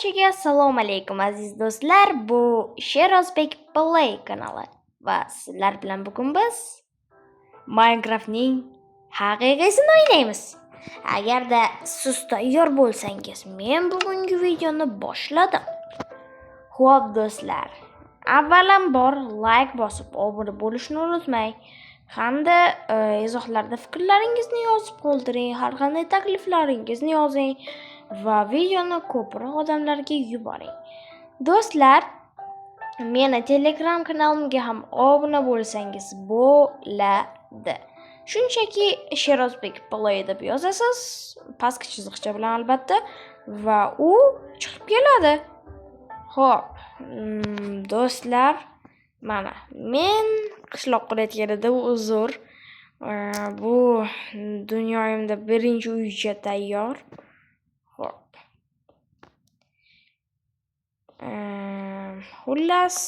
Barchaga assalomu alaykum, aziz do'stlar. Bu Sherozbek Play kanali va sizlar bilan bugun biz Minecraftning haqiqiysini o'ynaymiz. Agarda siz tayyor bo'lsangiz, men bugungi videoni boshladim. Xo'p, do'stlar, avvalambor like bosib obuna bo'lishni unutmang. Hamda izohlarda fikrlaringizni yozib qoldiring, har qanday takliflaringizni yozing va videoni ko'proq odamlarga yuboring. Do'stlar, meni Telegram kanalimga ham obuna bo'lsangiz bo'ladi. Shunchaki Sherozbek Play deb yozasiz, pastki chiziqcha bilan albatta, va u chiqib keladi. Xo'p, do'stlar, mana men qishloq qurayotgan edim, uzr. Bu dunyoyimda birinchi uycha tayyor. Xo'p. Xullas,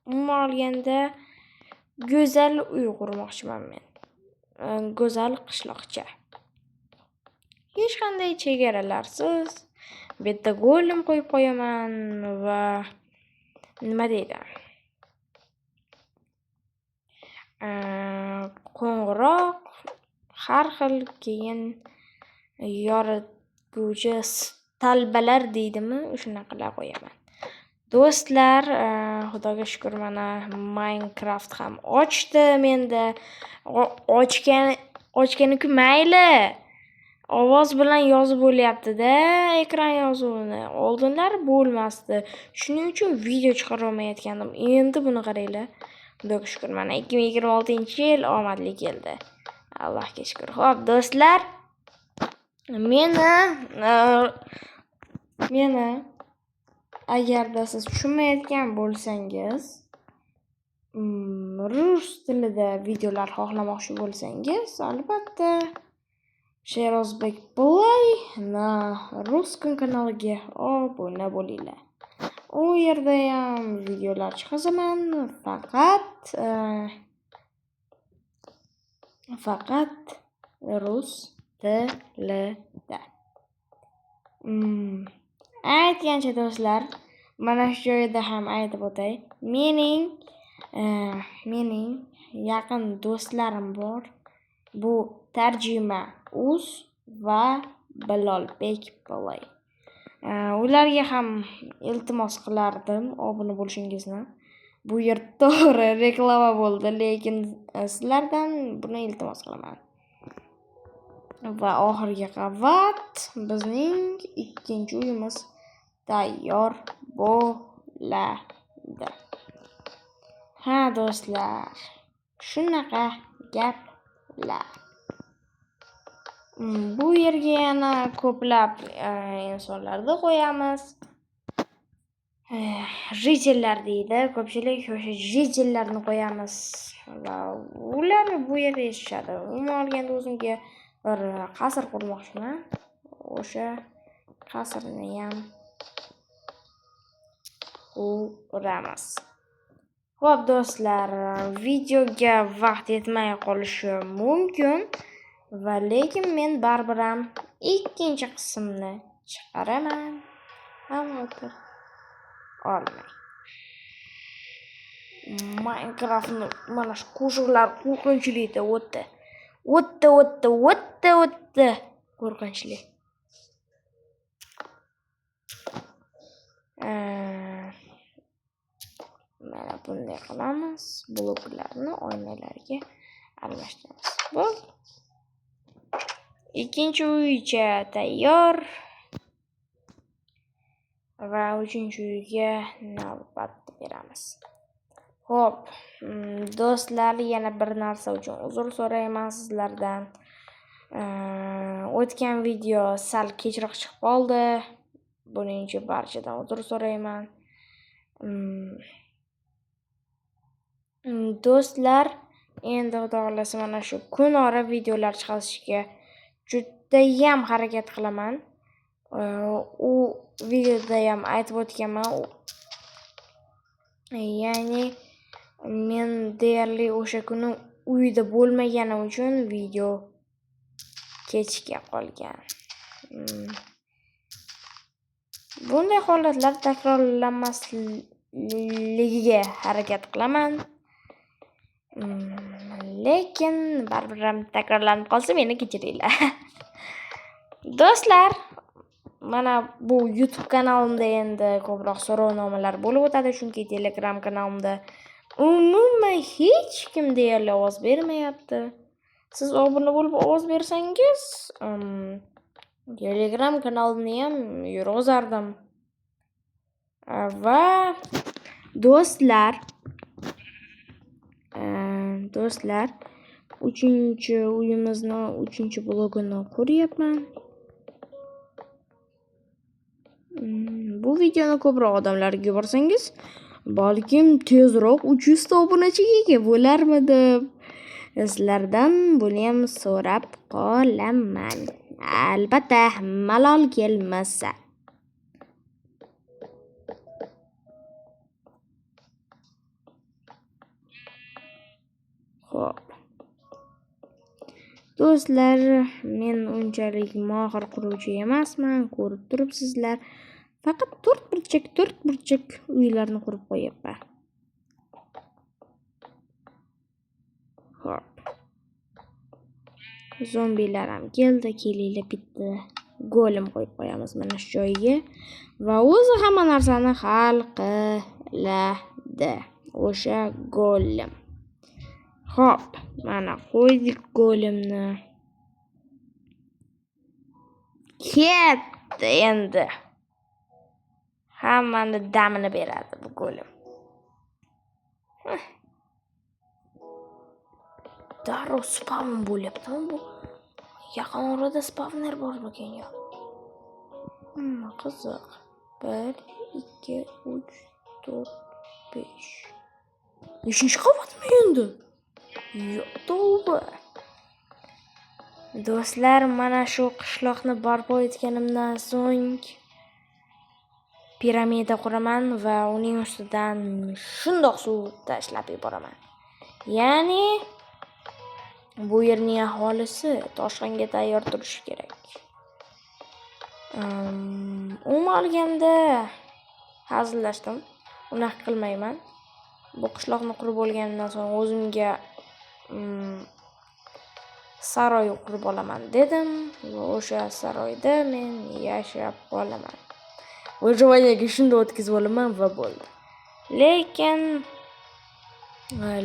umuman olganda go'zal uy qurmoqchiman men. Go'zal qishloqcha. Hech qanday chegaralarsiz. Bu yerda golem qo'yib qo'yaman va nima deydi? Qo'ng'iroq, har xil keyin yoritguvchi talbalar deydimi, shunaqalar qo'yaman. Do'stlar, Xudoga shukr, mana Minecraft ham ochdi menda. Ochgani-ku mayli. Ovoz bilan yozib bo'lyapti-da ekran yozuvini. Oldinlari bo'lmasdi. Shuning uchun video chiqara olmayotgandim. Endi buni qaranglar. Xudoga shukr, mana 2026-yil omadli keldi. Allohga shukr. Xo'p, do'stlar, meni agarda siz tushunmayotgan bo'lsangiz, rus tilida videolar xohlamoqchi bo'lsangiz, albatta Sherozbek Play на русском kanaliga obuna bo'linglar. U yerda ham videolar chiqazaman, faqat rus tilida. Aytgancha do'stlar, mana shu joyda ham aytib o'tay. Mening yaqin do'stlarim bor. Bu Tarjima Uz va Bilolbek Play. Ularga ham iltimos qilardim obuna bo'lishingizni. Bu yer to'g'ri reklama bo'ldi, lekin sizlardan buni iltimos qilaman. Va oxirgi qavat, bizning ikkinchi uyimiz tayyor bo'ladi. Ha, do'stlar, shunaqa gaplar. Bu yerga yana ko'plab insonlarni qo'yamiz. Житель lar deydi. Ko'pchilik o'sha житель larni qo'yamiz va ular bu yerda yashashadi. Umuman olganda o'zimga bir qasr qurmoqchiman. O'sha qasrni ham quramiz. Xo'p, do'stlar, videoga vaqt yetmay qolishi mumkin va lekin men baribir ham ikkinchi qismni chiqaraman. Xavotir olmang. Minecraftni mana shu qo'shiqlar qo'rqinchli-da o'ta. O'ta, o'ta, o'ta, o'ta qo'rqinchli. Mana bunday qilamiz. Bloklarni oynalarga almashtiramiz. Bo'ldi. Ikkinchi uycha tayyor. Va uchinchi uyga navbat beramiz. Xo'p, do'stlar, yana bir narsa uchun uzr so'rayman sizlardan. O'tgan video sal kechroq chiqib qoldi. Buning uchun barchadan uzr so'rayman. Do'stlar, endi Xudo xohlasa mana shu kunora videolar chiqarishga judayam harakat qilaman. U videoda ham aytib o'tganman. Ya'ni men deyarli o'sha kuni uyda bo'lmaganim uchun video kechga qolgan. Bunday holatlar takrorlanmasligiga harakat qilaman. Lekin baribir ham takrorlanib qolsa meni kechiringlar. Do'stlar, mana bu YouTube kanalimda endi ko'proq so'rovnomalar bo'lib o'tadi, chunki Telegram kanalimda umuman hech kim deyarli ovoz bermayapti. Siz obuna bo'lib ovoz bersangiz, Telegram kanalimni ham yurg'izardim. Va do'stlar, do'stlar, 3-uyimizni 3-blogini quryapman. Bu videoni ko'proq odamlarga yuborsangiz, balkim tezroq 300 ta obunachiga ega bo'larmidim. Sizlardan buni ham so'rab qolaman. Albatta, malol kelmasa. Xo'p. Do'stlar, men unchalik mohir quruvchi emasman, ko'rib turibsizlar. Faqat to'rt burchak uylarni qurib qo'yapman. Xo'p. Zombilar ham keldi, kelinglar bitta golem qo'yib qo'yamiz mana shu joyga va o'zi hamma narsani hal qiladi o'sha golem. Xo'p, mana qo'ydik golemni. Ketdi endi. Hammani damini beradi bu golem. Darrov spawn bo'lyaptimi bu? Yaqin orada spawner bormikan yo? Qiziq. 1, 2, 3, 4, 5. 5-qavatmi endi? Yo'q, tavba. Do'stlar, mana shu qishloqni barpo etganimdan so'ng piramida quraman va uning ustidan shundoq suv tashlab yuboraman. Ya'ni bu yerning aholisi toshqinga tayyor turishi kerak. Umuman olganda hazillashdim. Unaqa qilmayman. Bu qishloqni qurib bo'lganimdan so'ng o'zimga saroy qurib olaman dedim va o'sha saroyda men yashab qolaman. Выживаниеga shunda o'tkazib olaman va bo'ldi.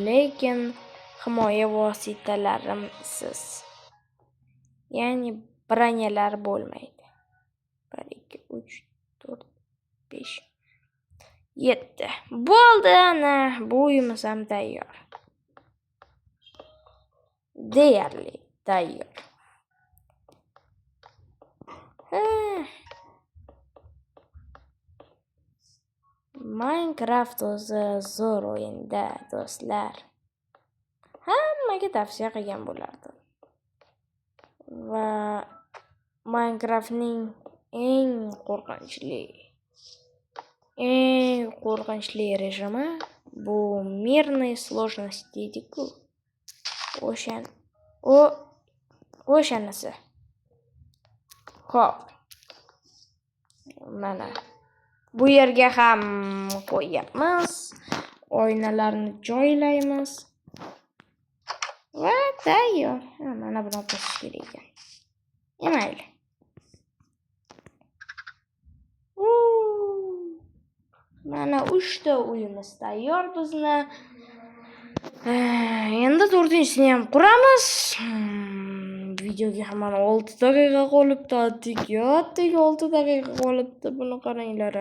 Lekin himoya vositalarimsiz. Ya'ni bronyalar bo'lmaydi. 1, 2, 3, 4, 5, 7. Bo'ldi, ana bu uyimiz ham tayyor. Deyarli tayyor. Minecraft o'zi zo'r o'yinda, do'stlar. Hammaga tavsiya qilgan bo'lardim. Va Minecraftning eng qo'rqinchli rejimi bu мирный сложность deydi-ku. O'shanisi. Xo'p. Mana bu yerga ham qo'yyapmiz. Oynalarni joylaymiz. Va tayyor. Mana buni olib tashlash kerak ekan. Mayli. Mana 3 ta uyimiz tayyor bizni. Endi 4-chisini ham quramiz. Videoga ham mana 6 daqiqa qolibdi, attik 6 daqiqa qolibdi. Buni qaranglar.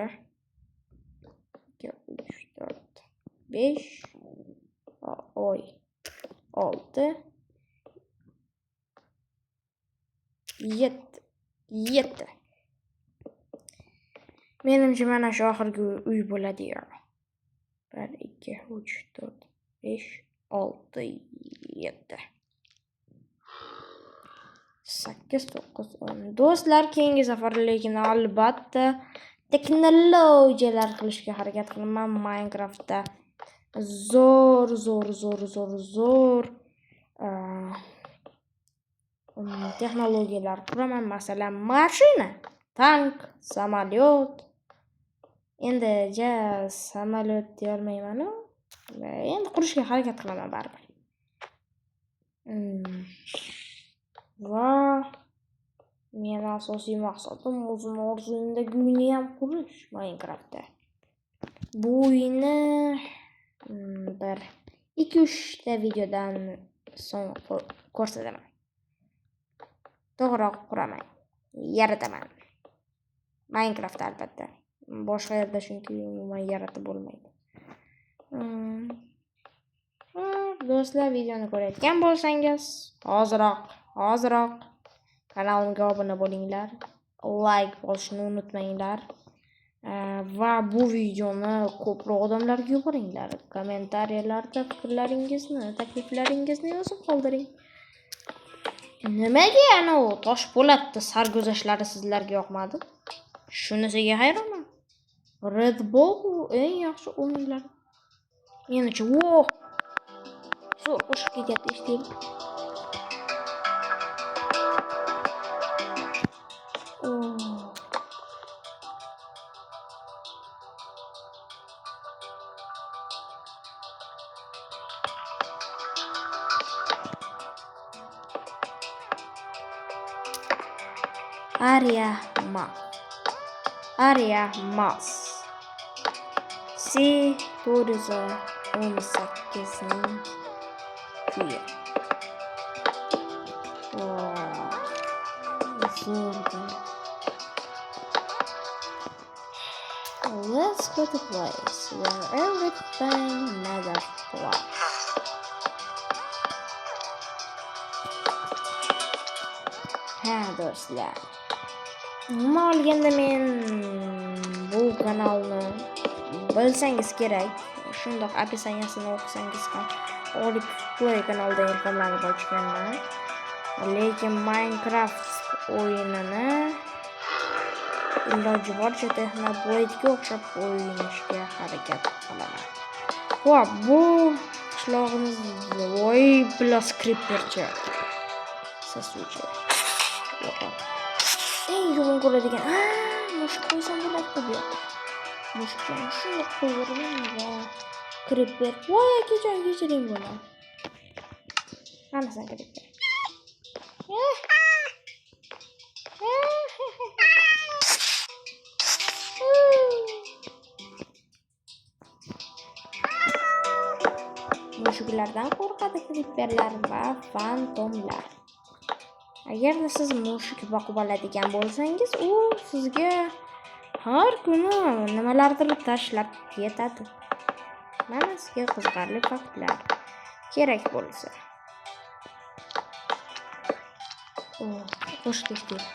2, 3, 4, 5, oy, 6, 7, 7. Menimcha mana shu oxirgi uy bo'ladi ya. 1, 2, 3, 4, 5, 6, 7. 8, 9, 10. Do'stlar, keyingi safar lekin albatta texnologiyalar qilishga harakat qilaman Minecraftda. Zo'r texnologiyalar quraman. Masalan, mashina, tank, samolyot, Endi ja samolyot deyolmayman-u. Endi qurishga harakat qilaman baribir. Va meni asosiy maqsadim o'zim orzuyimdagi uyni ham qurish Minecraftda. Bu uyni bir 2-3 ta videodan so'ng ko'rsataman. To'g'riroq quraman. Yarataman. Minecraftda albatta. Boshqa yerda chunki umuman yaratib bo'lmaydi. Do'stlar, videoni ko'rayotgan bo'lsangiz, hoziroq kanalimga obuna bo'linglar. Like bosishni unutmanglar. Va bu videoni ko'proq odamlarga yuboringlar. Kommentariyalarda fikrlaringizni, takliflaringizni yozib qoldiring. Nimaga ana u Toshpo'latni sarguzashtlari sizlarga yoqmadi? Shunisiga hayronman. Red Bull eng yaxshi o'yinlar. Menimcha, voh! Zo'r qo'shiq ketyapti, eshitaylik. Aria Ma. Aria Mas. C 418 ning kuyi. Zo'rda. Let's go to place where everything made of glass. Ha, do'stlar. Nima olganda men bu kanalni bilsangiz kerak. Shundoq описание sini o'qisangiz ham Oripov Play kanalidan ilhomlanib ochganman. Lekin Minecraft o'yinini iloji boricha Technoblade'ga o'xshab o'ynashga harakat qilaman. Xo'p, bu qishlog'imiz, voy, plus creepercha. Sasuvchi. Yo'q. Eng yomon ko'radigan, mushuk qo'ysam bo'ladi bu yoqqa. Mushukchani shundoq qo'yaveraman va creeper. Voy, akajon, kechiring buni. Qanasan creeper? Mushuklardan qo'rqadi creeperlar va fantomlar. Agarda siz mushuk boqib oladigan bo'lsangiz, u sizga har kuni nimalardir tashlab ketadi. Mana sizga qiziqarli faktlar kerak bo'lsa. Qo'shiq eshitaylik.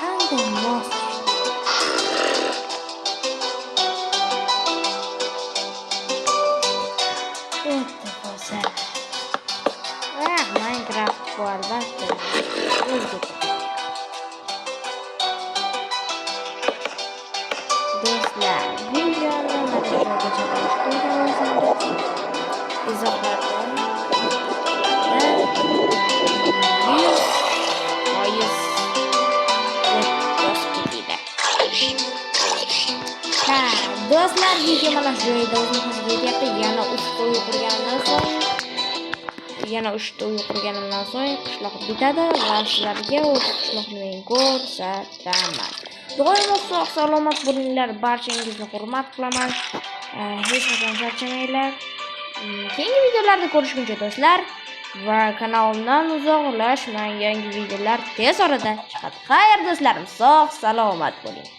Qanday mos. O'ta go'zal. Ah, Minecraft bu albatta o'zgacha. Do'stlar, videoni mana shu joygacha tomosha qilgan bo'lsangiz, izohlarda 100% deb yozib ketinglar. Ha, do'stlar, video mana shu joyda o'z nihoyasiga yetyapti. Yana 3 ta uy qurganimdan so'ng, yana 3 ta uy qurganimdan so'ng qishloq bitadi va sizlarga o'sha qishloqni men ko'rsataman. Doimo sog' salomat bo'linglar, barchangizni hurmat qilaman. Hech qachon charchamanglar. Keyingi videolarda ko'rishguncha do'stlar va kanalimdan uzoqlashmang. Yangi videolar tez orada chiqadi. Xayr do'stlarim, sog' salomat bo'ling.